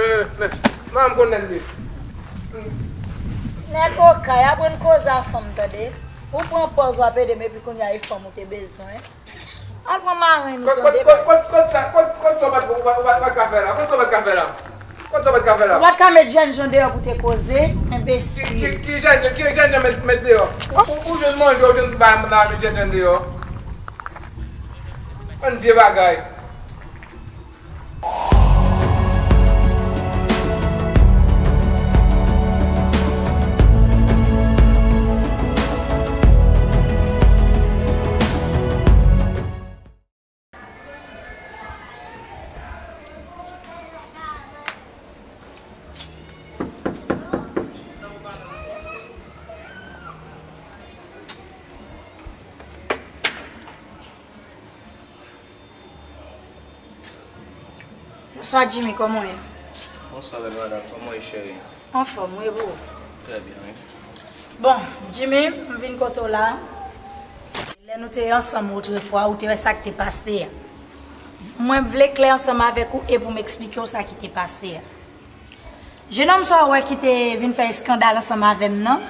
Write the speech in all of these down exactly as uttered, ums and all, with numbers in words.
men, men, men, men, m konn lè l ye. Nèg okay, aprann koze a fanm, tande. Ou pran pòz w ap ede m, epi kounye a e fanm ou te bezwen. Al pran marenn ou, tande, baz. Kot sa, kot, kot sa w pa t, w pa, w pa, w pa t ka fè la? Kot sa w pa t ka fè la? Kot sa w pa t ka fè la? Ou pa t ka met jènjan deyò pou te koze, enbesil. Ki, ki, ki jènjan, ki jènjan met, met deyò? Ou, ou jwenn manje, ou jwenn tout bagay, m ta met jènjan deyò. Bann vye bagay. Bonswa, Jimmy, kòman w ye? Bonswa, bèl madanm, kòman w ye, cheri? Anfòm, wi, e pou ou? Trè byen, wi. Bon, Jimmy, m vin kote w la. Lè nou te ansanm otrefwa, ou te wè sa k te pase a. Mwen vle klè ansanm avèk ou e pou m eksplike w sa ki te pase a. Jenòm sa w wè ki te vin fè eskandal ansanm avè m nan,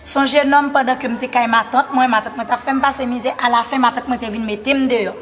se yon jenòm pandan ke m te kay matant mwen, matant mwen t ap fè m pase mizè, alafen matant mwen te vin mete m deyò.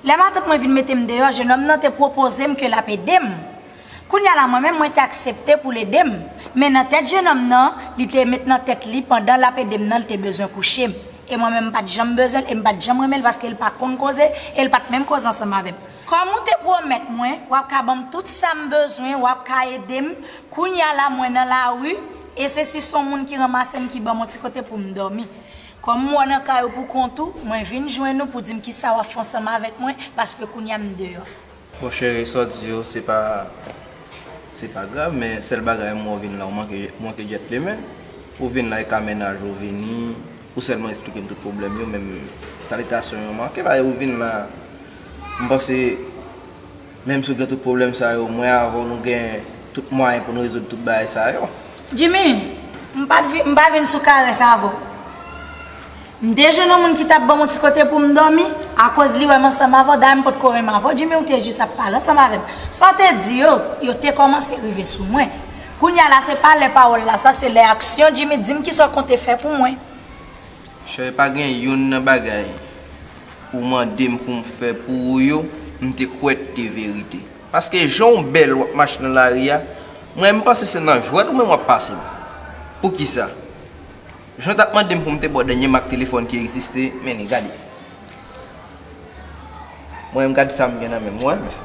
Lè matant mwen vin mete m deyò, jenòm nan te pwopoze m ke l ap ede m. Kounye a la, mwen menm, mwen te aksepte pou l ede m. Men nan tèt jenòm nan, li te met nan tèt li, pandan l ap ede m nan, li te bezwen kouche m. E mwen menm, m pa t janm bezwen l, e m pa t janm renmen l, paske l pa konn koze, e l pa t menm koze ansanm avè m. Kòm ou te pwomèt mwen, w ap ka ban m tout sa m bezwen, w ap ka ede m. Kounye a la, mwen nan lari, e se si se yon moun ki ranmase m, ki ban m yon ti kote pou m dòmi. Kòm m wè w nan kay ou pou kont ou, mwen vin jwenn ou pou di m kisa w ap fè ansanm avèk mwen, paske kounye a m deyò. Bon, cheri, sa w di yo, se pa, Se pa grav, men sèl bagay mwen, ou vin la, ou manke, ou manke djèt li, men. Ou vin la, e ka mennaj ou vini, ou sèlman eksplike m tout pwoblèm yo, menm salitasyon yo manke, bagay ou vin la, m panse, menm si w gen tout pwoblèm sa yo, mwen avè w, nou gen tout mwayen pou nou rezoud tout bagay sa yo. Jimmy, m pa t vi-, m pa vin sou karès avè w. M te jwenn yon moun ki t ap ban m yon ti kote pou m dòmi, akoz li wè m ansanm avè w, dayè m potko renmen avè w, Jimmy, ou te jis ap pale ansanm avè m. Sa w te di yo, yo te kòmanse rive sou mwen. Kounye a la, se pa lè pawòl la, sa se lè aksyon, Jimmy, di m kisa w konte fè pou mwen. Cheri, pa gen youn nan bagay ou mande m pou m fè pou ou yo, m te kwè te verite. Paske jan w bèl w ap mache nan lari a, mwen, m panse se nan jwèt ou menm w ap pase m. Poukisa? Jan w t ap mande m pou m te ba w dènye mak telefòn ki egziste, men li gade. Mwen menm, gade sa m gen nan men m, w wè, men.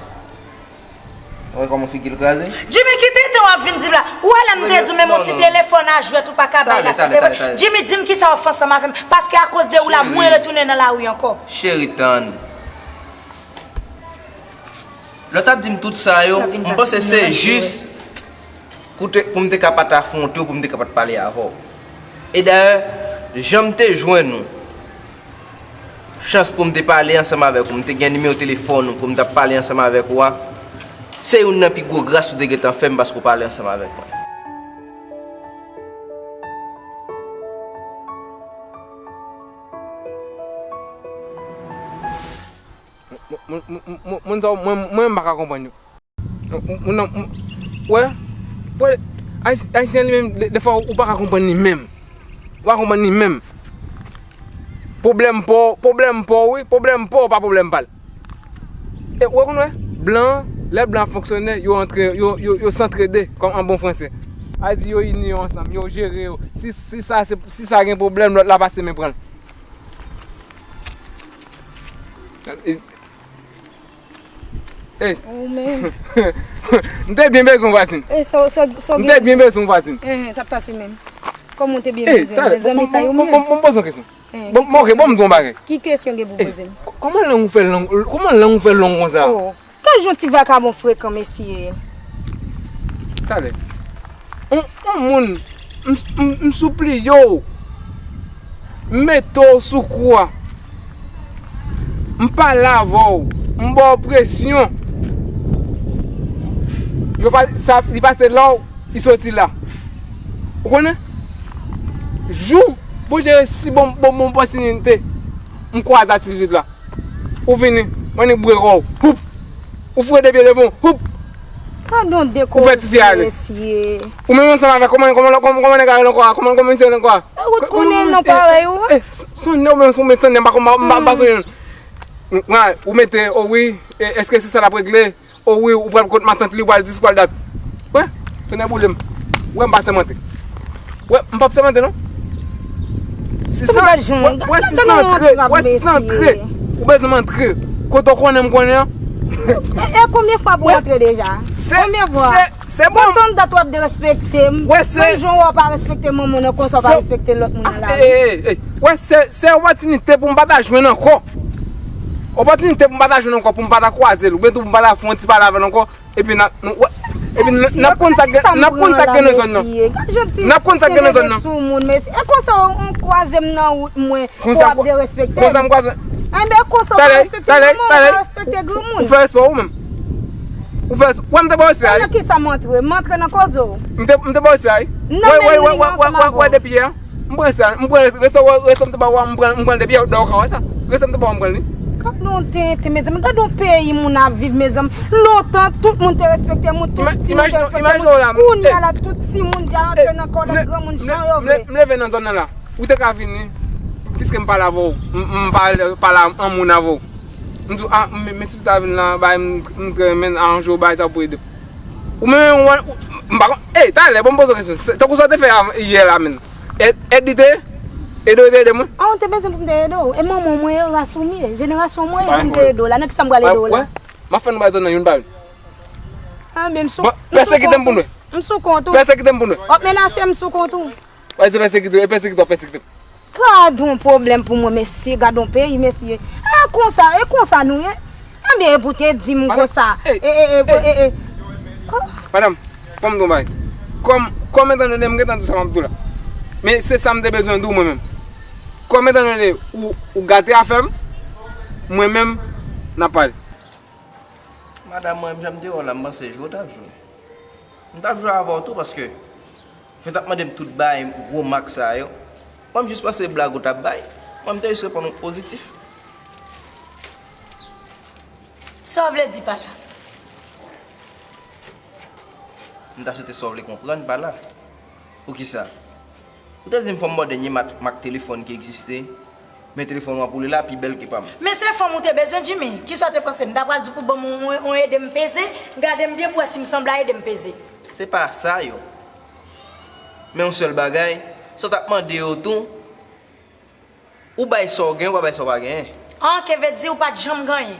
Ou wè kòman figi l kraze? Jimmy, ki tenten w ap vin di m la? Ou wè lè m te di w menm yon ti telefòn a jwèt ou pa ka bay la, se te vre. Jimmy, di m kisa w fè ansanm avè m, paske akoz de ou la, mwen retounen nan lari ankò. Cheri, tann. Lè w t ap di m tout sa yo, m panse se jis pou te, pou m te ka pa t afwonte w, pou m te ka pa t pale avè w. E dayè, jan m te jwenn ou, chans pou m te pale ansanm avèk ou, m te gen nimewo telefòn ou pou m t ap pale ansanm avèk ou a, se youn nan pi gwo gras ou te gentan fè m paske w pale ansanm avèk mwen. Moun sa yo, mwen, mwen, mwen pa ka konprann yo. Moun nan, wè, wè, Ayis-, Ayisyen li menm, de, defwa, ou pa ka konprann li menm. Ou pa konprann li menm. Pwoblèm pa w, pwoblèm pa w, wi, pwoblèm pa w, pa pwoblèm pa l. E, ou konn wè, blan, lè blan ap fonksyone, yo antre, yo, yo, yo s'entraider, kòm an bon fransè. Sa vle di yo ini yo ansanm, yo jere yo. Si, si sa, se, si sa gen pwoblèm, lòt la pase men pran l. E, Ou menm. M te byen bezwen w, vwazin. E, sa, sa, sa M te byen bezwen w, vwazin. Eh, sa k pase menm? Kòman w te byen bezwen? Talè, mezanmi, bon, kay ou bon, menm. Bon, bon, poze yon kesyon. Eh, bon, bon, ok, bon, m di yon bagay. Ki kesyon gen pou poze m? Kòman lang ou fè long, kòman lang ou fè long konsa? Oh, gad jan ti vakabon frekan, mesye. Talè. On, on moun, m, m, m sipliye w, m mete w sou kou a, m pale avè w, m ba w presyon. Yo pa, sa, li pase la, li soti la. Ou konnen? Jou, Bondye si bon, bon, bon opòtinite, m kwaze ak ti pitit la. Ou vini, mwen ni bwe kò w. Houp! Ou foure de pye devan w. Houp! Gadon dekoze, mesye. Ou fè ti fi ale. Ou menm ansanm avèk, kòman, kòman, kòman, kòman nèg la rele ankò a? Kòman, kòman misye rele ankò a? Ou konnen non parèy ou. Eh, Sonia, ou menm, ou menm Sonia, m pa, m pa, m pa sonje non. Ou mete, o wi, èske se sa l ap regle? O wi, ou pral kot matant li, ou pral di, ou pral dat. Wè, tonnè boule m. Wè, m pa sèmante. Wè, m p ap sèmante, non. Si sa, wè, wè, si sa antre, wè, si sa antre, ou bezwen m antre. Kote w konnen m konnen an. E, e konbyen fwa pou w antre deja? Konbyen fwa? Se, se bon. Kontan dat w ap derespekte m. Wè, se. Menm jan w pa respekte manman w nan konsa w pa respekte lòt moun nan lari. Wè, se, se opòtinite pou m pa ta jwenn ankò. Opòtinite pou m pa ta jwenn ankò, pou m pa ta kwaze l, oubyen tou pou m pa ta fè yon ti pale avè l ankò, epi n a, nou, wè, epi n, n ap konn sa k gen, n ap konn sa k gen nan zòn nan. N ap konn sa k gen nan zòn nan. Sou moun, mesye. E konsa w, w kwaze m nan wout mwen, pou w ap derespekte m. Konsa m kwaze. Enben, konsa w pa respekte manman w, w pa respekte granmoun. Ou fè respè ou menm. Ou fè, wè m te ba w respè a, wi. Nan kisa m antre? M antre nan koze w. M te, m te ba w respè a, wi. Wè, wè, wè, wè, wè, wè, de pye a. M pran respè a, m pran respè, respè, respè m te ba w a, m pran, m pran l de pye a, w ka wè sa. Respè m te ba w a, m pran li. Gad yon tenten, mezanmi, gad yon peyi moun ap viv, mezanmi. Lontan, tout moun te respekte moun, tout timoun te respekte moun. Kounye a la, tout timoun deja antre nan kòlèt granmoun jan yo vle. M leve nan zòn nan la. Ou te ka vini, piske m pale avè w, m, m pale, pale an moun avè w. M di w, a, men, men ti pitit la vin la, bay, m, m te renmen aranje w, bay sa pou ede. Ou menm, ou, ou, m pa konn, ey, talè, bon, m poze w kesyon. Se, tankou sa w te fè yè la, menm. Èd, èd li te ye? Ede w te ede mwen? A, ou te bezwen pou m te ede w? E manman mwen ye, ras ou m ye, jenerasyon mwen ye pou m te ede w la. Nan kisa m pral ede w la? M ap fè nou bay zòn nan youn pa youn. A, men m sou, m sou kont ou. Pèsekite m pou nou. M sou kont ou. Pèsekite m pou nou. W ap menase m sou kont ou. Wè, se pèsekite, e pèsekite, w ap pèsekite. Gadon pwoblèm pou mwen, mesye, gadon peyi, mesye. E konsa, e konsa nou ye. Ebyen, e pou te di m konsa. E, e, e, e, e. Oh. Madanm, Kòm ton bay. Kòm, kòm etan done m gentan di w sa m ap di w la. Men se sa m te bezwen di w mwen menm. Kòm etan done ou, ou gate afè m, mwen menm n ap pale. Madanm, mwen menm jan m te wè w la, m panse jwe w t ap jwe. M t ap jwe avè w tou paske jan w t ap mande m tout bagay gwo mak sa yo. Mwen m jis panse blag ou t ap bay. Mwen m te jis reponn ou pozitif. Sa w vle di pa la? M ta swete sa w vle konprann pa la. Poukisa? Ou te di m fò m ba w dènye mak, mak telefòn ki egziste, men telefòn w ap woule la pi bèl ke pa m. Men se fanm ou te bezwen, Jimmy. Kisa w te panse? M ta pral di pou ban m yon, yon, yon ede m peze? Gade m byen pou wè si m sanble a ede m peze. Se pa sa yo. Men yon sèl bagay, sa w t ap mande yo tou, ou bay sa w genyen, ou pa bay sa w pa genyen. An, ke vle di ou pa t janm genyen?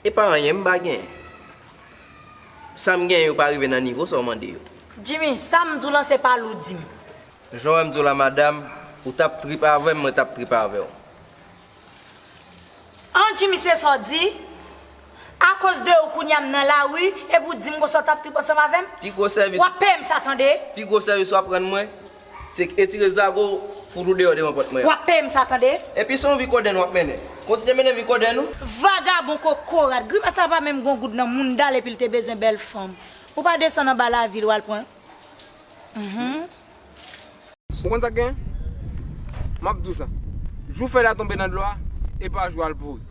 E pa anyen m pa genyen. Sa m genyen yo pa rive nan nivo sa w mande yo. Jimmy, sa m di w lan se pale ou di m. Jan w wè m di w la, madanm, ou t ap trip avè m, mwen t ap trip avè w. An, Jimmy, se sa w di? Akoz de ou kounye a m nan lari, epi w di m konsa w t ap trip ansanm avè m? Pi gwo sèvis. W ap peye m sa, tande? Pi gwo sèvis w ap rann mwen, se etire zago w, fout ou deyò devan pòt mwen an. W ap peye m sa, tande? Epi se yon vi kodenn w ap mennen. Kontinye mennen vi kodenn ou. Vagabon kokorat, grimas la pa menm gon goud nan mounda l epi l te bezwen bèl fanm. Ou pa desann anba lavi l w al pran. Mhm. Ou konn sa k genyen? M ap di w sa. Jou fèy la tonbe nan dlo a, e pa jou a l pouri.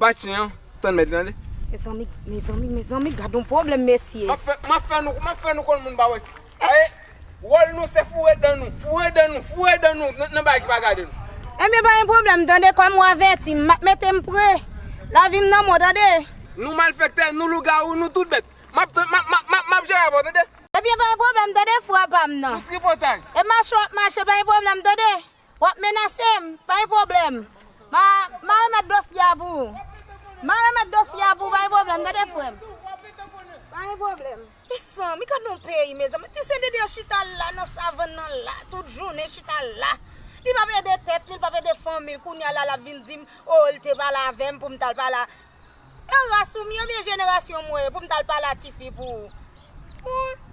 Ba chen an, tann mèt li, tande. Mezanmi, mezanmi, mezanmi, gad yon pwoblèm, mesye. M ap fè, m ap fè nou, m ap fè nou konn moun pa wè. Aye, wòl nou se foure dan nou, foure dan nou, foure dan nou nan, nan bagay ki pa gade nou. Ebyen, pa gen pwoblèm, tande, kòm ou avèti m, m ap mete m pre. Lavi m nan men w, tande. Nou malfektè, nou lougawou, nou tout bèt. M ap, m ap, m ap, m ap, m ap jere avè w, tande? Ebyen, pa gen pwoblèm, tande, frè pa m nan. Nou tripotay. E mache w ap mache, pa gen pwoblèm, tande. W ap menase m, pa gen pwoblèm. Ma, ma remèt dosye a pou ou. Ma remèt dosye a pou ou, pa gen pwoblèm, tande, frè m. Pa gen pwoblèm. Mezanmi, gad yon peyi, mezanmi. Ti Sendede an chita la, nan savann nan la, tout jounen chita la. Li p ap ede tèt li, li p ap ede fanmi l. Kounye a la, l ap vin di m, o, li te pale avè m pou m t al pale a E ras ou m ye oubyen jenerasyon m ou ye pou m t al pale a tifi pou ou? Bon,